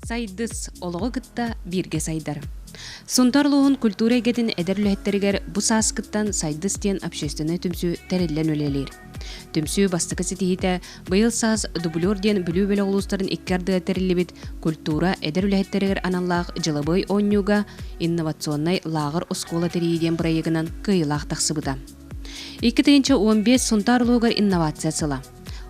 Сайдыс олоҕу кытта бииргэ сайдар. Сунтаар улууһун культура эйгэтин эдэр үлэһиттэригэр бу сааскыттан Сайдыс диэн общественнай түмсүү тэриллэн үлэлиир. Түмсүү бастакы ситиһиитэ быйыл саас Дублер диэн Бүлүү бөлөх улуустарын икки ардыгар тэриллибит культура эдэр үлэһиттэригэр аналлаах дьылабыай оонньууга инновационнай лааҕыр оскуола тэрийии диэн бырайыагынан кыайыылаах тахсыбыта. 2015 Сунтаар улууһугар инновация сыла.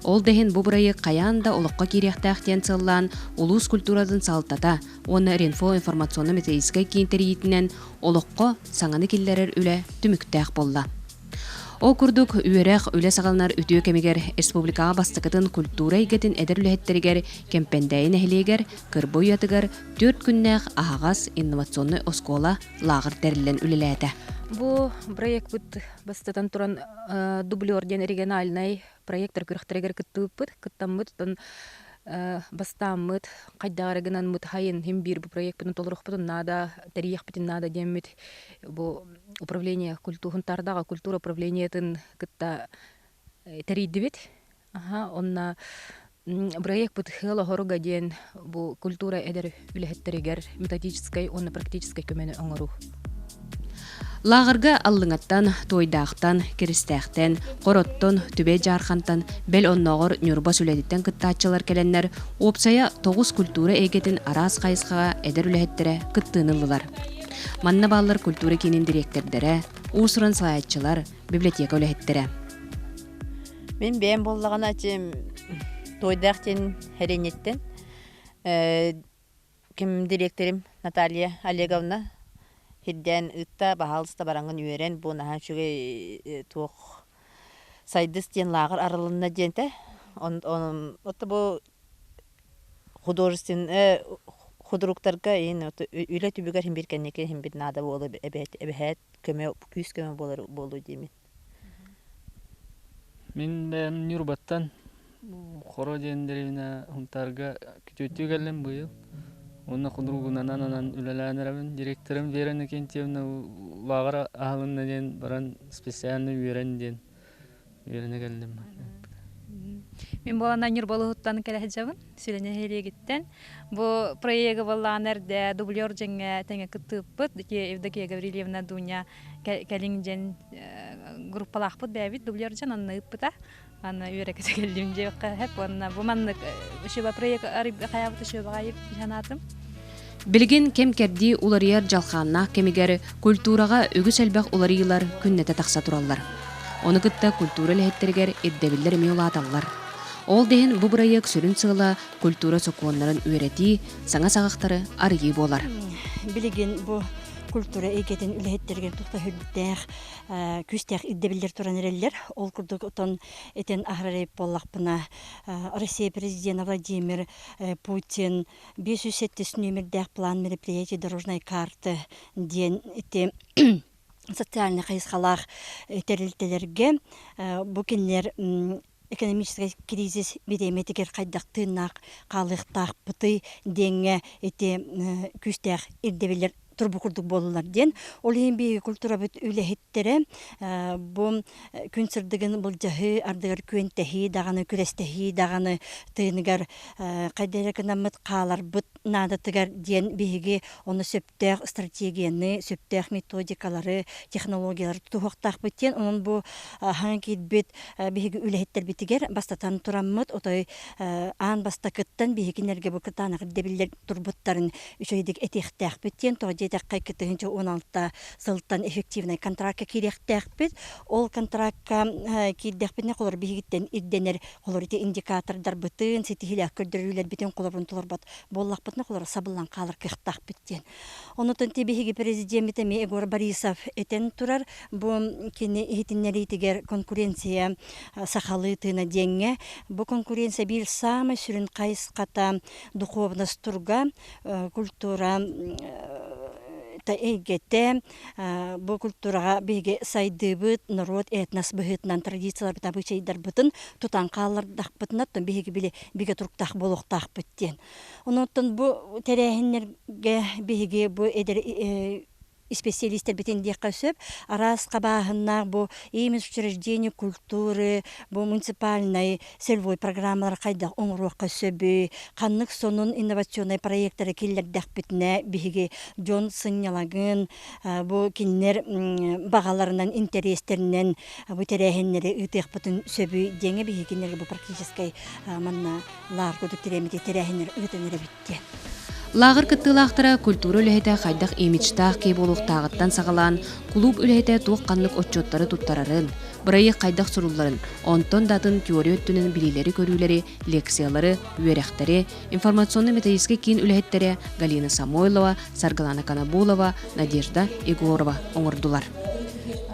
Ол да иһин бу бырайыак хайаан да олоххо киириэхтээх диэн сыаллаан улуус культуратын салалтата уонна Ренфо информационно-методическай киин тэрийиитинэн олоххо саҥаны киллэрэр үлэ түмүктээх буолла. Ол курдук, үөрэх, үлэ саҕаланар үтүө кэмигэр республикаҕа бастакытын культура эйгэтин эдэр үлэһиттэригэр Кэмпэндээйи нэһилиэгэр Кырбый уйатыгар түөрт күннээх аһаҕас инновационнай оскуола лааҕыр тэриллэн үлэлээтэ. Бу проекпыт бастатан туран дублер диэн региональнай проектор күрэхтэригэр кыттыбыппыт. Кыттаммыт, оттон бастааммыт, хайдах эрэ гынаммыт хайын иһин биир бу проекпытын толоруохпутун наада, тэрийиэхпитин наада диэммит бу управление культурун тардаҕа культура управлениетын кытта тэрийдибит. Аха, онно проекпыт Хыал оһоруга диэн бу культура эдэр үлэһиттэригэр методическай уонна практическай көмөнү оҥоруу. Лааҕырга Аллыҥаттан, Туойдаахтан, Киристээхтэн, Хороттон, Түбэй Дьаархантан, бэл оннооҕор Ньурба Сүлэтиттэн кыттааччылар кэлэннэр, уопсайа тоҕус культура эйгэтин араас хайысхаҕа эдэр үлэһиттэрэ кыттыыны ыллылар. Манна бааллар культура киинин дириэктэрдэрэ, уус-уран салайааччылар, библиотека үлэһиттэрэ. Мин бэйэм буоллаҕына Туойдаах диэн Хэриэнньиттэн ким дириэктэрим Наталья Олеговна сирдээн ыытта, баһаалыста бараҥҥын үөрэн, бу наһаа үчүгэй туох Сайдыс диэн лааҕыр арылынна диэнтэ. Отто бу художественный худруктарга иин үлэ түбүгэр иһин бир кэнники иһин бир наада буолу эбэһээт көмө күүс көмө буолар буолуо диэмин. Мин бэйэм Ньурбаттан Хоро диэн дэриэбинэ Сунтаарга күтүөттүү кэллим быйыл. Уонна худругунан ананан үлэлээн эрэбин. Директорым Вера Иннокентьевна лааҕыр аһылынна диэн баран специально үөрэн диэн үөрэнэ кэллим. Мин буолана Ньурбалыһыттан кэлэ сылдьабын, Сүлэ нэһилиэгиттэн. Бу проегы буоллаҕына эрдэ дублер дьэҥҥэ тэҥэ кыттыыппыт. Евдокия Гаврильевна Дуня кэлиҥ дьэн группалаахпыт бэйэбит дублер дьон онно ыыппыта. Аны үөрэ-көтө кэллим диэххэ сөп уонна бу маннык учеба проект хайаабыт учебаҕа санаатым. Билигин кэм-кэрдии уларыйар дьалхааннаах кэмигэр культураҕа үгүс элбэх уларыйыылар күннэтэ тахса тураллар. Ону кытта культура үлэһиттэригэр ирдэбиллэр эмиэ улааталлар. Ол да иһин бу бырайыак сүрүн сыала культура сокуоннарын үөрэтии, саҥа саҕахтары арыйыы буолар. Билигин бу культура эйгэтин үлэһиттэригэр туох да күүстээх ирдэбиллэр туран эрэллэр. Ол курдук отон этэн аһарар буоллахпына, Россия президена Владимир Путин 507 нүөмэрдээх план мероприятий дорожной карты диэн ити социальнай хайысхалаах тэрилтэлэргэ бу кинилэр экономическай кризис бириэмэтигэр хайдах тыыннаах хаалыахтаахпытый диэҥҥэ ити күүстээх ирдэбиллэр турбу курдук буоллулар диэн. Ол иһин биһиги культурабыт үлэһиттэрэ бу күн сырдыгын былдьаһыы, ардыгар күөнтэһии даҕаны, күрэстэһии даҕаны тыыныгар хайда эрэ гынаммыт хааларбыт наадатыгар диэн биһиги ону сөптөөх стратегияны, сөптөөх методикалары, технологиялары тутуһуохтаахпыт диэн. Онон бу хаҥа киирбит биһиги үлэһиттэрбитигэр бастатан тураммыт, отой аан бастакыттан биһигинэргэ бу кытаанах ирдэбиллэр турбуттарын үчүгэйдик этиэхтээхпит диэн. Тоҕо диэтэххэ, 2016 сылтан эффективнай контракка киириэхтээхпит. Ол контракка киирдэхпитинэ, холор биһигиттэн ирдэнэр холор ити индикатордарбытын, ситиһиилээх көрдөрүүлэрбитин холобурун толорбот буоллахпытына, холор сабыллан хаалар кыахтаахпыт диэн. Онутун ти биһиги президеммит эмиэ Егор Борисов этэн турар, бу кини иһитиннэриитигэр конкуренция сахалыы тыына диэҥҥэ, бу конкуренция биир саамай сүрүн хайысхата духовность турга, культура эйгэтэ, бу культураҕа биһиги сайдыыбыт, норуот этнос быһыытынан традицияларбыт, обычайдарбытын тутан хааллардахпытына, оттон биһиги били бигэ туруктаах буолуохтаахпыт диэн. Онон бу тэрээһиннэргэ биһиги бу эдэр исписэлиистэрбитин диэххэ сөп. Араас хабааһыннаах бу имидж учреждение культуры, бу муниципальнай целевой программалар хайдах оҥоруохха сөбүй, ханнык сонун инновационнай проектары киллэрдэхпитинэ биһиги дьон сынньалаҥын, бу кинилэр баҕаларынан, интэриэстэринэн бу тэрээһиннэри ыытыахпытын сөбүй диэҥэ биһиги кинилэргэ бу практическай манна лаар курдук тирээмити тэрээһиннэр ыытан эрэбит диэн. Лааҕыр кыттыылаахтара культура үлэһитэ хайдах имиджтаах киһи буолуохтааҕыттан саҕалаан, кулууп үлэһитэ туох-ханнык отчуоттары туттарарын, бырайыак хайдах сурулларын, онтон да атын теория өттүнэн билиилэри-көрүүлэри, лекциялары, үөрэхтэри информационно-методическай киин үлэһиттэрэ Галина Самойлова, Саргылана Конобулова, Надежда Егорова оҥордулар.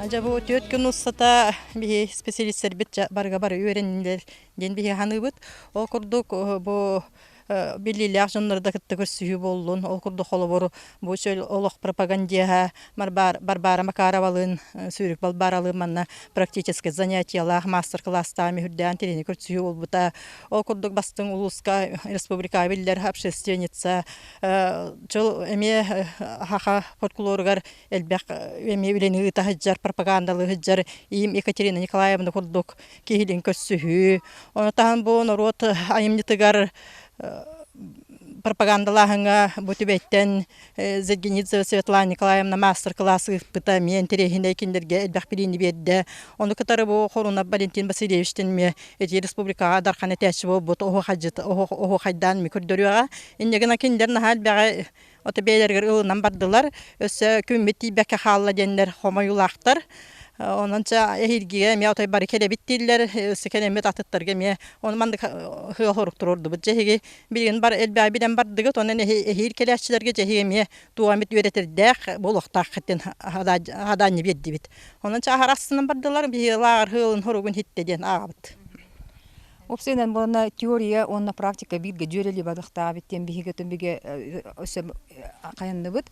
Дьэ бу 4 күн устата биһи специалистэрбит барыга бары үөрэннилэр диэн биһи саныыбыт. Ол курдук бу биллиилээх дьоннору да кытта көрсүһүү буоллун. Ол курдук холобур бу чөл олох пропагандиһа Варвара Макаровалыын, Сүүрүк Балбааралыын манна практическай занятиелаах мастер-класстаах мүһүрдээн тириини көрсүһүү буолбута. Ол курдук бастыҥ улууска республикаҕа биллэр общественница чөл эмиэ саха фольклоругар элбэх эмиэ үлэни ыыта сылдьар, пропагандалыы сылдьар Им Екатерина Николаевна курдук киһилиин көрсүһүү. Ону таһан бу норуот айымньытыгар пропагандалааһыҥҥа бу түбэттэн Зергенидзева Светлана Николаевна маастар-кылаас ыыппыта эмиэ интэриэһинэй кинилэргэ элбэх билиини биэрдэ. Ону кытары бу Хорунов Валентин Васильевичтин эмиэ ити республикаҕа дархан этээччи буолбут оһуохайдаан эмиэ көрдөрүөҕэ. Инньэ гынан кинилэр наһаа элбэҕи Ото бэйэлэригэр ылынан бардылар. Өссө күммүт тиийбэккэ хаалла диэннэр хомойуулаахтар. Онон чэ эһиилгигэ эмиэ отой бары кэлэбит дииллэр. Өссө кэлэммит атыттарга эмиэ ону маннык ыал хорук туруордубут. Дьэ эһиги билигин бар элбэҕи билэн бардыгыт. Онон эһиил кэлээччилэргэ дьэ эһиги эмиэ туох эмит үөрэтэрдээх буолуохтааххыт диэн хадаанньа биэрдибит. Онон чэ аһара астынан бардылар. Биһиги лааҕыр ыалын хоругун иһиттэ диэн ааҕабыт. Уопсайынан буолана теория уонна практика бииргэ дьүөрэлии барыахтаабыт диэн биһиги түмүгэ өссө хайанныбыт.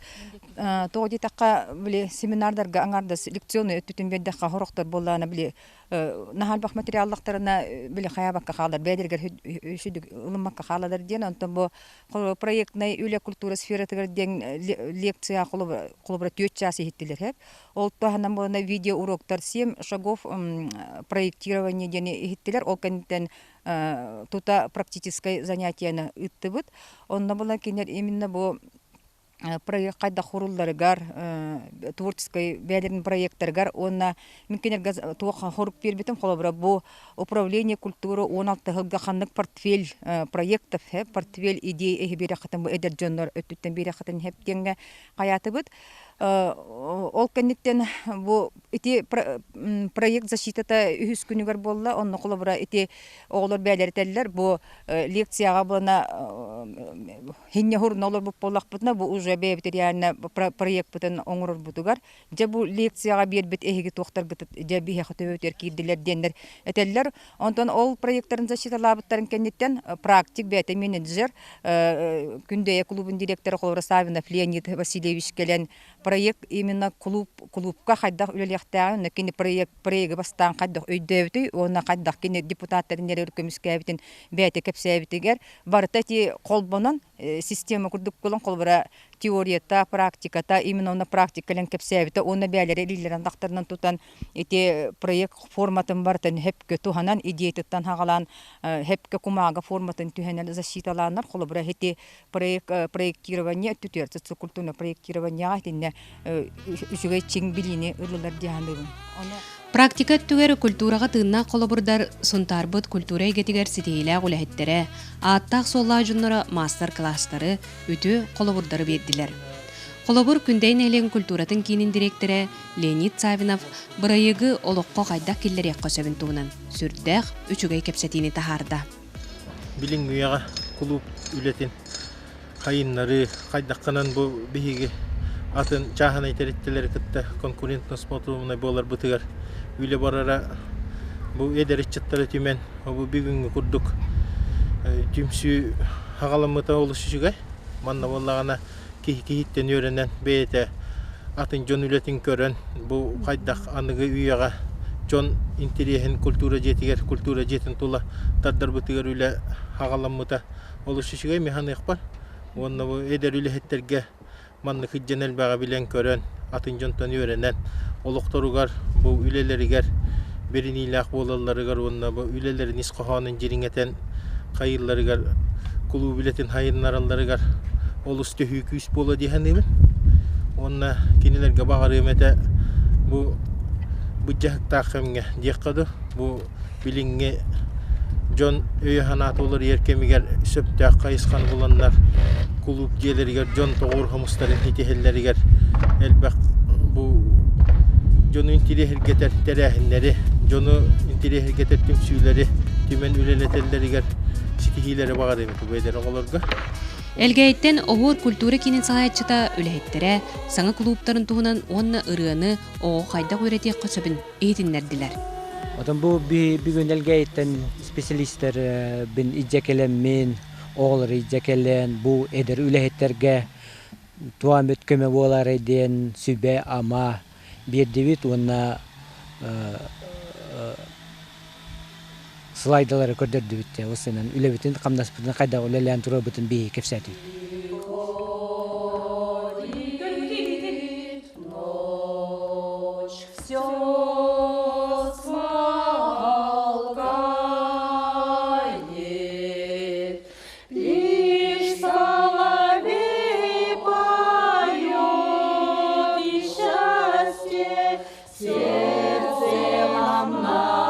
Тоҕо диэтэххэ, били семинардарга аҥаардас лекционный өттүтүн биэрдэххэ сорохтор буоллаҕына били наһаа элбэх материаллахтарына били хайаабакка хаалар, бэйэлэригэр сүдүк ылыммакка хаалалар диэн. Онтон бу проектнай үлэ культура сфератыгар диэн лекция холобура 4 чаас иһиттилэр һэп. Ол туһанан буолана видеоуроктар 7 шагов проектирования диэни иһиттилэр. Ол кэнниттэн тута практическай занятиены ыыттыбыт. Онно була кинилэр именно бу проект хайдах хурулларыгар, творческой бэйэлэрин проекттарыгар уонна мин кинилэргэ туох хорук биэрбитим холобура бу управление культуры 16 сылга ханнык портфель проектов портфель идей эһи биэрэххитин бу эдэр дьоннор өттүттэн биэрэххитин хэп диэҥҥэ хайаатыбыт. Ол кэнниттэн бу ити проект защитата үһүс күнүгэр буолла. Онно холобура ити оҕолор бэйэлэрэ этэллэр бу лекцияҕа буолана хинньэ хурна олорбут буоллахпытына бу уже бэйэбит реально проекпытын оҥорорбутугар дьэ бу лекцияҕа биэрбит эһиги туохтаргытыт дьэ биһиэхэ төбөбүтүгэр киирдилэр диэннэр этэллэр. Онтон ол проекттарын защиталаабыттарын кэнниттэн практик бэйэтэ менеджер Күндэйэ клубун директора Холобура Савинов Леонид Васильевич кэлэн проект именно клуб клубка хайдах үлэлиэхтээҕин, кини проект проегы бастаан хайдах өйдөөбүтүй уонна хайдах кини депутаттарын нэрэр көмүскээбитин бэйэтэ кэпсээбитигэр барыта ити холбонон система курдук буолан холобура теорията, практиката, именно онно практика кэлэн кэпсээбитэ уонна бэйэлэрэ илиилэрин тахтарынан тутан ити проект форматын барытын хөпкө туһанан идеятыттан хаҕалаан хөпкө кумаага форматын түһэнэн защиталааннар холобура ити проект проектирование өттүтүгэр социокультурное проектированияҕа итиннэ үчүгэй чиҥ билиини ыллылар дии саныыбын. Практика өттүгэр культураҕа тыыннаах холобурдар Сунтаарбыт культура эйгэтигэр ситиһиилээх үлэһиттэрэ, ааттаах-суоллаах дьонноро маастар-кылаастары, үтүө холобурдары биэрдилэр. Холобур, Күндэйин нэһилиэгин культуратын киинин дириэктэрэ Леонид Савинов бырайыагы олоххо хайдах киллэриэххэ сөбүн туһунан сүрдээх үчүгэй кэпсэтиини таһаарда. Билиҥҥи үйэҕэ кулууп үлэтин хайыннарыы, хайдаххынан бу биһиги атын чааһынай тэрилтэлэри кытта конкурентноспособнай буоларбытыгар үлэ барара бу эдэр ыччаттары түмэн бу бүгүҥҥү курдук түмсүү хаҕаламмыта олус үчүгэй. Манна буоллаҕына киһи киһиттэн үөрэнэн бэйэтэ атын дьон үлэтин көрөн бу хайдах аныгы үйэҕэ дьон интэриэһин культура дьиэтигэр культура дьиэтин тула тардарбытыгар үлэ хаҕаламмыта олус үчүгэй механыахпар уонна бу эдэр үлэһиттэргэ маннык илдьэн элбэҕи билэн көрөн атын дьонтон үөрэнэн олохторугар бу үлэлэригэр бэриниилээх буолалларыгар уонна бу үлэлэрин ис хоһоонун дьириҥэтэн хайыылларыгар кулууп үлэтин хайыннаралларыгар олус төһүү күүс буолуо дии саныыбын. Уонна кинилэргэ баҕарыам этэ бу быдьаһыктаах кэмҥэ диэххэ дуу, бу билиҥҥи дьон өйө-санаата уларыйар кэмигэр сөптөөх хайысханы буланнар кулууп дьиэлэригэр дьон тоҕуор хомустарын итиһэллэригэр элбэх бу дьону интириэһиргэтэр тэрээһиннэри, дьону интириэһиргэтэр түмсүүлэри түмэн үлэлэтэллэригэр ситиһиилэри баҕарыам этэ бу эдэр оҕолорго. Элгээйиттэн Оһуор культура киинин салайааччыта үлэһиттэрэ саҥа кулууптарын туһунан уонна ырыаны оҕо хайдах үөрэтиэххэ сөбүн иһитиннэрдилэр. Отон бу бүгүн Элгээйиттэн специалистэр бин илдьэ кэлэммин, оҕолору илдьэ кэлэн, бу эдэр үлэһиттэргэ туом көмө буолаарай диэн сүбэ-ама биэрдибит уонна слайдалары көрдөрдүбүт ол сынан үлэбитин хамнаспытын хайдах үлэлээн турарбытын биһиги кэпсээтибит. Ночь все смолкает, Лишь соловей поет, и счастье сердце нам наполняет.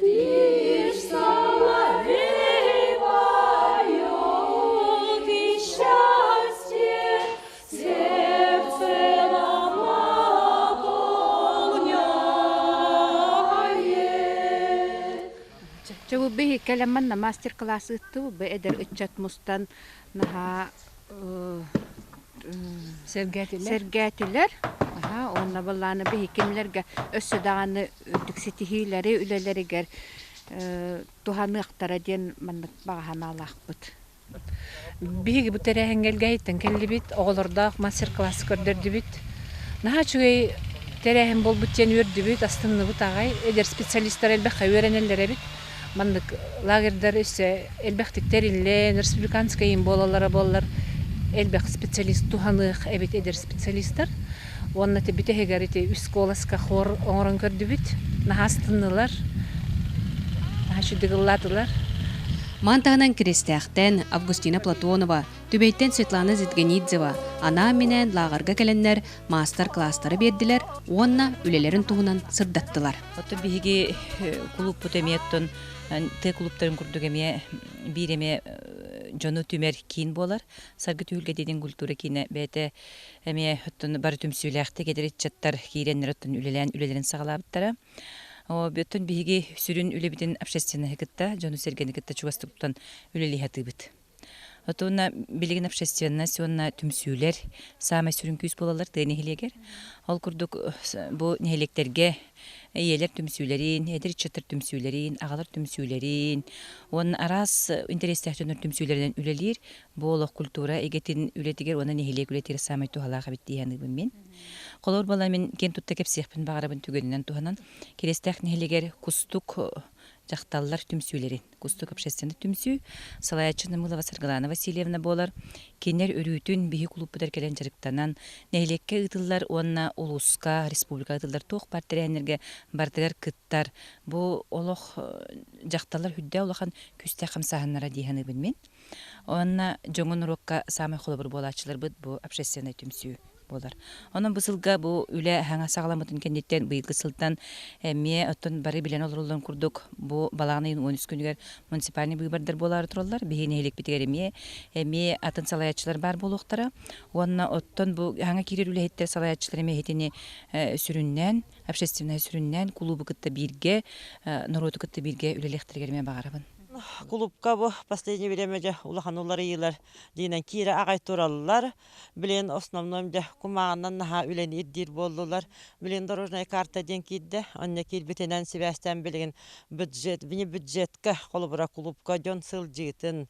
Лишь соловей поет, и счастье сердце нам наполняет. Чэ биһи кэлэммэн мастер-класс ыыттыбыт бу эдэр ыччат мустан наһаа Сэргээтилэр. Сэргээтилэр. Уонна былааны биһи кинилэргэ өссө даҕаны үрдүк ситиһиилэри үлэлэригэр туһаныахтара диэн маннык баҕа санаалаахпыт. Биһиги бу тэрээһиҥҥэ Элгээйиттэн кэллибит, оҕолордоох мастер-класс көрдөрдүбүт. Наһаа үчүгэй тэрээһин буолбут диэн үөрдүбүт, астынныбыт аҕай. Эдэр специалистар элбэххэ үөрэнэллэр эбит. Маннык лагерьдар өссө элбэхтик тэриллэн, республиканскай им буолаллара буоллар, элбэх специалист туһаныах эбит эдэр специалистар. Уонна ити бүтэһигэр ити үс куоласка хор оҥорон көрдүбүт. Наһаа астыннылар. Наһаа үчүгдүк ыллаатылар. Маны таһынан Киристээхтэн Августина Платонова, Түбэйтэн Светлана Зидгенидзева анаан-минээн лааҕырга кэлэннэр маастар-кылаастары биэрдилэр уонна үлэлэрин туһунан сырдаттылар. Оттон биһиги кулууппут эмиэ оттон тыа кулууптарын курдук эмиэ биир эмиэ дьону түмэр киин буолар. Саргы түһүлгэ диэн культура киинэ бэйэтэ эмиэ оттон бары түмсүүлээхтик эдэр ыччаттар киирэннэр оттон үлэлээн үлэлэрин саҕалаабыттара. Оттон биһиги сүрүн үлэбитин общественноһы кытта, дьону-сэргэни кытта чугастык тутан үлэлии сатыыбыт. Отуна билигин общественность уонна түмсүүлэр саамай сүрүн күүс буолаллар тыа нэһилиэгэр. Ол курдук бу нэһилиэктэргэ ийэлэр түмсүүлэрин, эдэр ыччаттар түмсүүлэрин, аҕалар түмсүүлэрин уонна араас интэриэстээх дьоннор түмсүүлэринэн үлэлиир бу олох культура эйгэтин үлэтигэр уонна нэһилиэк үлэтигэр саамай туһалаах эбит дии саныыбын мин. Холобур буола мин киэн тутта кэпсиэхпин баҕарабын түгэнинэн туһанан Кириэстээх нэһилиэгэр Кустук дьахталлар түмсүүлэрин Кустук общественнай түмсүү салайааччы Намылова Саргылана Васильевна буолар. Кинилэр өрүүтүн биһи кулууппутар кэлэн дьарыктанан, нэһилиэккэ ыытыллар уонна улууска, республикаҕа ыытыллар туох баар тэрээһиннэргэ барытыгар кыттар. Бу олох дьахталлар үрдээх улахан күүстээх хамсааһыннара дии саныыбын мин. Уонна дьоҥҥо норуокка саамай холобур буолааччыларбыт бу общественнай түмсүү буолар. Онон бу сылга бу үлэ саҥа саҕаламмытын кэнниттэн быйылгы сылтан эмиэ оттон бары билэн олороллорун курдук бу балаҕан ыйын 13 күнүгэр муниципальнай быыбардар буолаары тураллар. Биһиги нэһилиэкпитигэр эмиэ эмиэ атын салайааччылар баар буолуохтара. Уонна оттон бу саҥа киирэр үлэһиттэр салайааччылар эмиэ итини сүрүннээн, общественнай сүрүннээн кулуубу кытта бииргэ, норуоту кытта бииргэ үлэлиэхтэригэр эмиэ баҕарабын. Кулуупка бу последнее время дьэ улахан уларыйыылар диинэн киирэ аҕай тураллар. Билин основном дьэ кумааҕынан наһаа үлэни ирдиир буоллулар. Билин дорожная карта диэн киирдэ. Онно киирбитинэн сибээстээн билигин бюджет, вне бюджетка холобура кулуупка дьон сылдьыытын,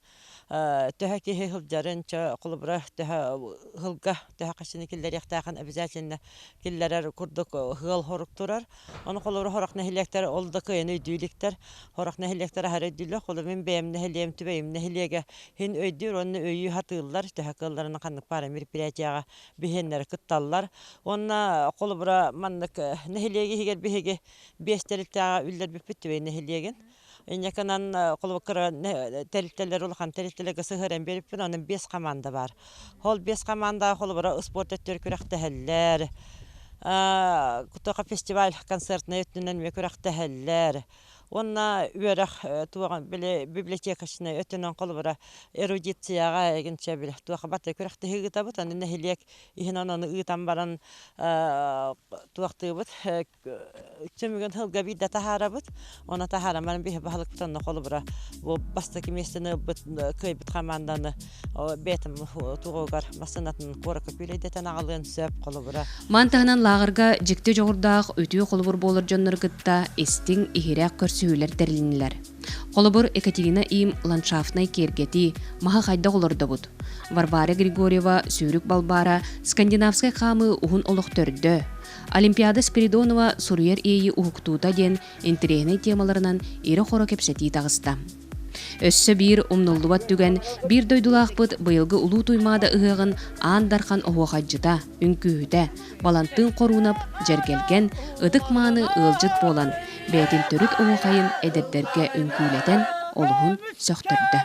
төһө киһи сылдьарын, холобура төһө ыһылга төһө хаччыны киллэриэхтээхин обязательно киллэрэр курдук ыал хорук турар. Ону холобура хорох нэһилиэктэр ол да кыайан өйдүү иликтэр. Хорох нэһилиэктэр аһары өйдүүллэр. Холобур, мин бэйэм нэһилиэм, Түбэйим нэһилиэгэ иһин өйдүүр уонна өйүү сатыыллар, төһө кыалларынан ханнык баара мероприятиеҕа биһиэннэрэ кытталлар. Уонна холобура маннык нэһилиэги иһигэр биһиги биэс тэрилтэҕэ үллэрбиппит Түбэй нэһилиэгин. Инньэ холобур кыра тэрилтэлэр улахан тэрилтэлэргэ сыһыаран биэрбиппин, онон биэс хамаанда баар. Ол биэс хамаандаҕа холобура спорт өттүгэр күрэхтэһэллэр, Кутуха фестиваль концертнай өттүнэн эмиэ күрэхтэһэллэр. Уонна үөрэх туоҕа били библиотекачнай өттүнэн холобура эрудицияҕа эгинчэ били туоха барыта күрэхтэһии ыытабыт. Аны нэһилиэк иһин ону ыытан баран туохтуубут Түмүгүн сылга биирдэ таһаарабыт. Оны таһаараман биһи баһылыкпыт онно холобура бу бастакы миэстэни ылбыт кыайбыт хамаанданы бэйэтин тугугар массыынатын куоракка күүлэйдэтэн аҕалыан сөп холобура. Ман таһынан лааҕырга дьикти дьоҕурдаах үтүө холобур буолар дьоннору кытта истиҥ, иһирэх көрсүһүүлэр тэрилиннилэр. Холобур, Екатерина Им ландшафтнай киэргэтии, маһы хайдах олордобут? Варвара Григорьева сүүрүк балбаара скандинавскай хаамыы уһун олох төрдө, Олимпиада Спиридонова суруйар иэйии уһуктуута диэн интэриэһинэй темаларынан ирэ-хоро кэпсэтии таҕыста. Өссө биир умнуллубат түгэн, биир дойдулаахпыт быйылгы Улуу Туймаада ыһыаҕын Аан Дархан оһуохайдьыта, үҥкүүһүтэ, Балантыын Хоруунап дьэргэлгэн, ытык-мааны ыалдьыт буолан, бэйэтин төрүт оһуохайын эдэрдэргэ үҥкүүлэтэн олуһун сөхтөрдө.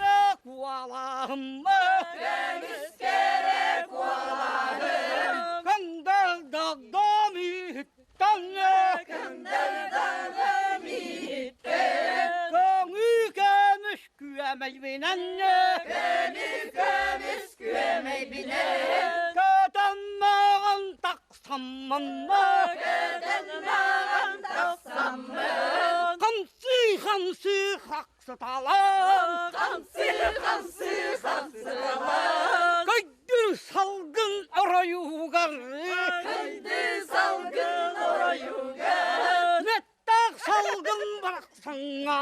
Көйдүр салгын оройугар Көйдүр салгын оройугар Нэттээх салгын барахсаҥҥа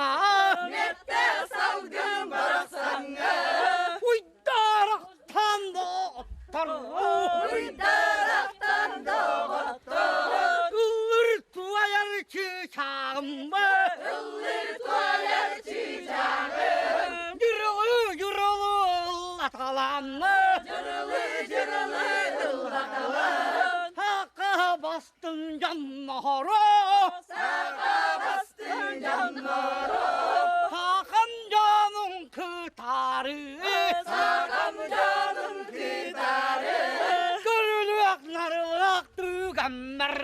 Нэттээх салгын барахсаҥҥа Уйдарахтан доҕоттор Уйдарахтан доҕоттор Ыллыр туойар чыычааҕым Ыллыр туойар чыычааҕым Дьырылы дьырылы ыллаталаанна Дьырылы дьырылы ыллаталаан Саха бастыҥ дьонноро Саха бастыҥ дьонноро Сахам дьонун кытары Сахам дьонун кытары Көрүлүөх нарылыах түгэммэр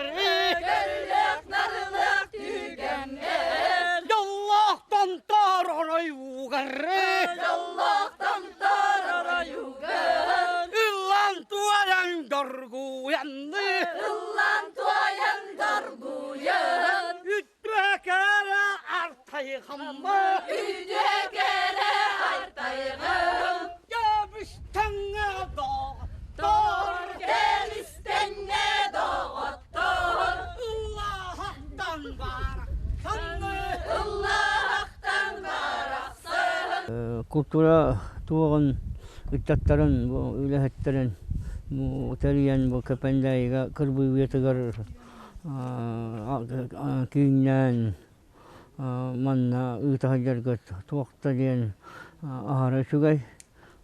Көрүлүөх нарылыах түгэммэр Дьоллоох томтор оройугар Дьоллоох томтор оройугар Ыллан туойан доргуйанны Ыллан туойан доргуйан Үтүөкэрэ артайҕамма Үтүөкэрэ артайҕам Көбүстэҥҥэ доҕоттор Көбүстэҥҥэ доҕоттор Ыллаһахтан барахсан Ыллаһахтан барахсан Култуура туоҕун ыччаттарын бу үлэһиттэрин тэрийэн бу Кэпэндээйигэ кырбыыбыйатыгар кииннээн манна ыыта сылдьаргыт туох да диэн аһара үчүгэй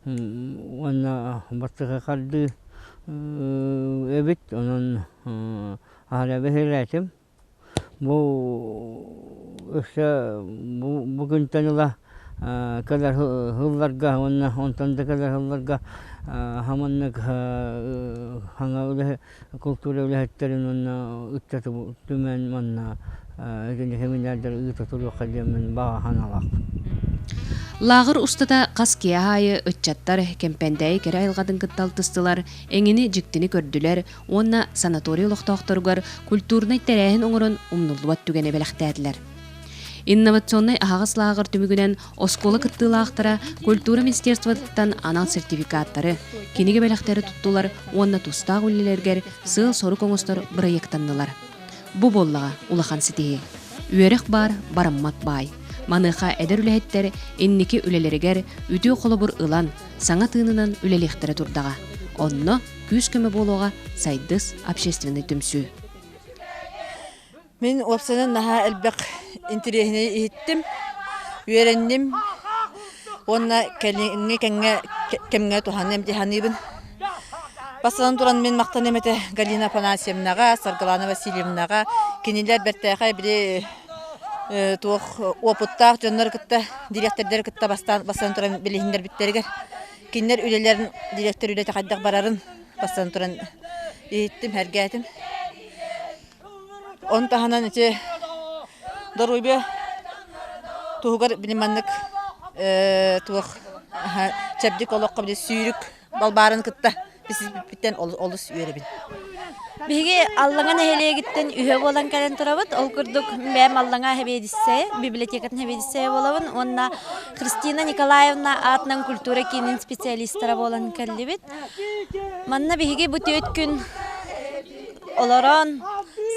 уонна бастакы хардыы эбит онон аһара биһирээтим Бу өссө бу күнтэн ыла кэлэр сылларга уонна онтон да кэлэр сылларга хаманнык саҥа үлэһит култуура үлэһиттэрин уонна ыччаты түмэн манна итини семинардары ыыта туруохха диэммин баҕа санаалаахпын. Лааҕыр устата хас киэһэ аайы ыччаттар Кэмпэндээйи кэрэ айылҕатын кытта алтыстылар, эҥини дьиктини көрдүлэр, уонна санаторий олохтоохторугар культурнай тэрээһин оҥорон умнуллубат түгэни бэлэхтээтилэр. Инновационнай аһаҕас лааҕыр түмүгүнэн оскуола кыттыылаахтара культура министерствотыттан анал сертификаттары, кинигэ бэлэхтэри туттулар уонна тустаах үлэлэргэр сыал-сорук оҥостор бырайыактаннылар. Бу буоллаҕа улахан ситиһии. Үөрэх баар, бараммат баай. Маныаха эдэр үлэһиттэр инники үлэлэригэр үтүө холобур ылан, саҥа тыынынан үлэлиэхтэрэ турдаҕа. Онно күүс-көмө буолуоҕа Сайдыс общественнай түмсүү. Мин уопсайынан наһаа элбэх интэриэһинэй иһиттим, үөрэнним. Уонна кэлиҥҥи кэмҥэ кэмҥэ туһаныам дии саныыбын. Бастатан туран мин махтаныам этэ Галина Афанасьевнаҕа, Саргылана Васильевнаҕа. Кинилэр бэртээхэй били туох опыттаах дьоннору кытта, дириэктэрдэри кытта бастаан бастатан туран билиһиннэрбиттэригэр кинилэр үлэлэрин, дириэктэр үлэтэ хайдах барарын бастатан туран иһиттим, сэргээтим. Ону таһынан ити доруобуйа туһугар били маннык туох чэбдик олоххо били сүүрүк балбаарын кытта билсибиппиттэн олус үөрэбин. Биһиги Аллаҥа нэһилиэгиттэн үһүө буолан кэлэн турабыт. Ол курдук бэйэм Аллаҥа сэбиэдиссэйэ, библиотекатын сэбиэдиссэйэ буолабын уонна Христина Николаевна аатынан культура киинин специалистара буолан кэллибит. Манна биһиги бу түөрт күн олорон,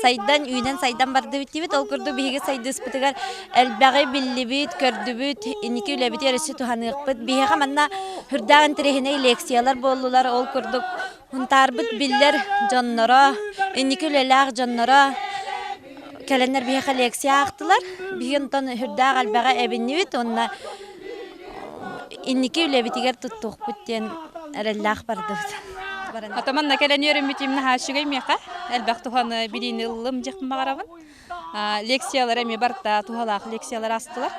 сайдан, үүнэн-сайдан бардыбыт диибит. Ол курдук биһиги сайдыыспытыгар элбэҕи биллибит, көрдүбүт, инники үлэбитигэр өссө туһаныахпыт. Биһиэхэ манна сүрдээх интэриэһинэй лекциялар буоллулар. Ол курдук Һунтаарбыт биллэр дьонноро, инники үлэлээх дьонноро кэлэннэр биһиэхэ лекция аахтылар. Биһиги онтон сүрдээх элбэҕи эбиннибит уонна инники үлэбитигэр туттуохпут диэн эрэллээх бардыбыт. Ата манна кэлэн үөрэммитим наһаа үчүгэй миэхэ. Элбэх туһаны билиини ыллым диэхпин баҕарабын. Лекциялар эмиэ барыта туһалаах лекциялар аастылар.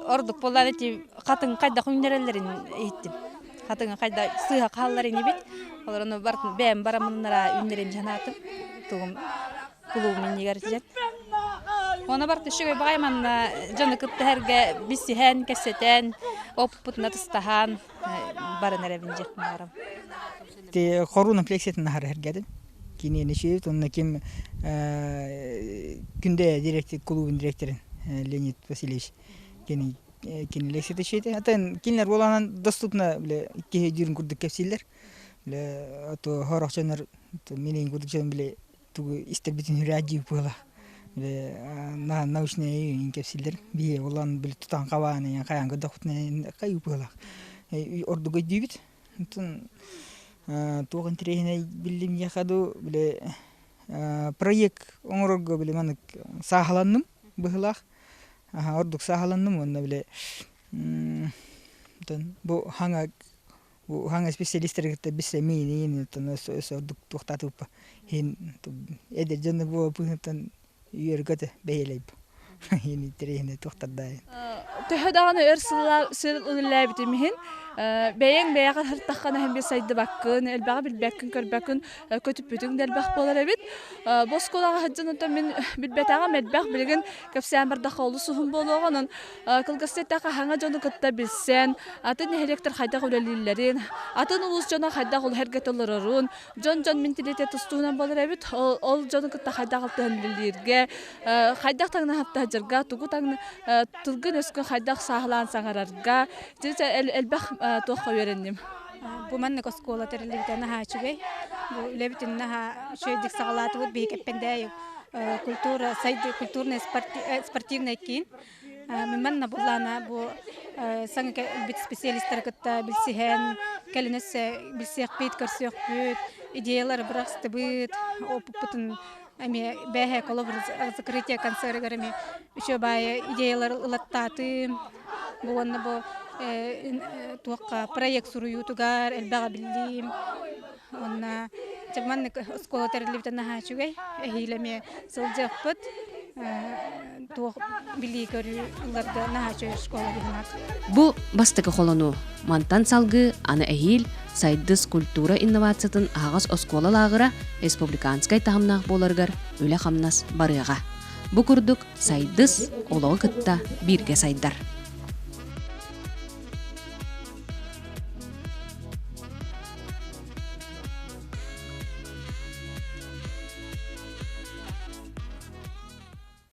Ордук буоллар ити хатыҥ хайдах үүннэрэллэрин иһиттим. Хатыҥы хайда сыыһа хааллар инибит. Олор ону барытын бэйэм бараммыннара үүннэрин санаатым. Тугум кулуум иннигэр дьэн. Оны барыта үчүгэй баҕайы манна дьону кытта эргэ билсиһэн, кэпсэтэн, оппутуна тустаһан баран эрэбин диэхпин баҕарам. Ти хоруна плекситин нахар эргедим. Кинини шиит, онна ким күндэ директор клубун директорын Леонид Васильевич кини кини лекцията шиите. Атын кинилер боланан доступно биле киһи дүүрүн курдук кэпсииллэр. Биле ото хорохчонор минин курдук дьон биле тугу истэрбитин хүрээдьии буола. Биле на научный кэпсииллэр. Бие олан биле тутан хабааны хайан көрдөхпүтүнэ кайыы буолах. Ордук өйдүүбүт. Онтон туох интэриэһинэй биллим диэххэ дуу, били проект оҥорорго били маннык сааһыланным быһыылаах. Ордук сааһыланным уонна били бу хаҥа бу хаҥа специалистары кытта билсэ миини оттон өссө ордук туохтаатыбыппа иһин эдэр дьону бу быһыттан үөргөтө бэйэлэйб иһин интэриэһинэй туохтардаайын Төһө даҕаны өр сыл үлэлээбитим иһин, бэйэҥ бэйэҕэр сырыттаххына иһин биир сайдыбаккын, элбэҕи билбэккин, көрбөккүн, көтүппүтүҥ да элбэх буолар эбит. Бу оскуолаҕа сылдьан онтон мин билбэтэҕим элбэх, билигин кэпсээн бардахха олус уһун буолуоҕа, онон кылгастык эттэххэ хаҥа дьону кытта билсэн, атын нэһилиэктэр хайдах үлэлииллэрин, атын улуус дьоно хайдах улаһарга олорорун, дьон-дьон менталитет тустуунан буолар эбит. Ол дьону кытта хайдах алтыһан үлэлииргэ, хайдах таҥнаһаптаһдьарга, тугу таҥна тылгын-өскүн хайдах сааһылаан саҥарарга, элбэх туохха үөрэнним. Бу маннык оскуола тэриллибитэ наһаа үчүгэй. Бу үлэбитин наһаа үчүгэйдик саҕалаатыбыт. Биһиги Кэппэндээйи культура сайды культурный спортивный киин. Манна буллаана бу саҥа кэлбит специалистары кытта билсиһэн, кэлин өссө билсиэхпит, көрсүөхпүт, идеялары бырахстыбыт, опыппытын эмиэ бээһэ холобур закрытие концерыгар эмиэ үчүгэй баайы идеялары ылаттаатым. Бу уонна бу туохха проект суруйуутугар элбэҕи биллим. Уонна дьэ маннык оскуола тэриллибитэ наһаа үчүгэй. Эһиил эмиэ сылдьыахпыт. Туох билии-көрүү ыларга наһаа үчүгэй школа диһинат. Бу бастакы холонуу. Мантан салгыы аны эһиил Сайдыс культура инновациятын аһаҕас оскуола лааҕыра республиканскай таһымнаах буоларыгар үлэ-хамнас барыаҕа. Бу курдук Сайдыс олоҕу кытта бииргэ сайдар.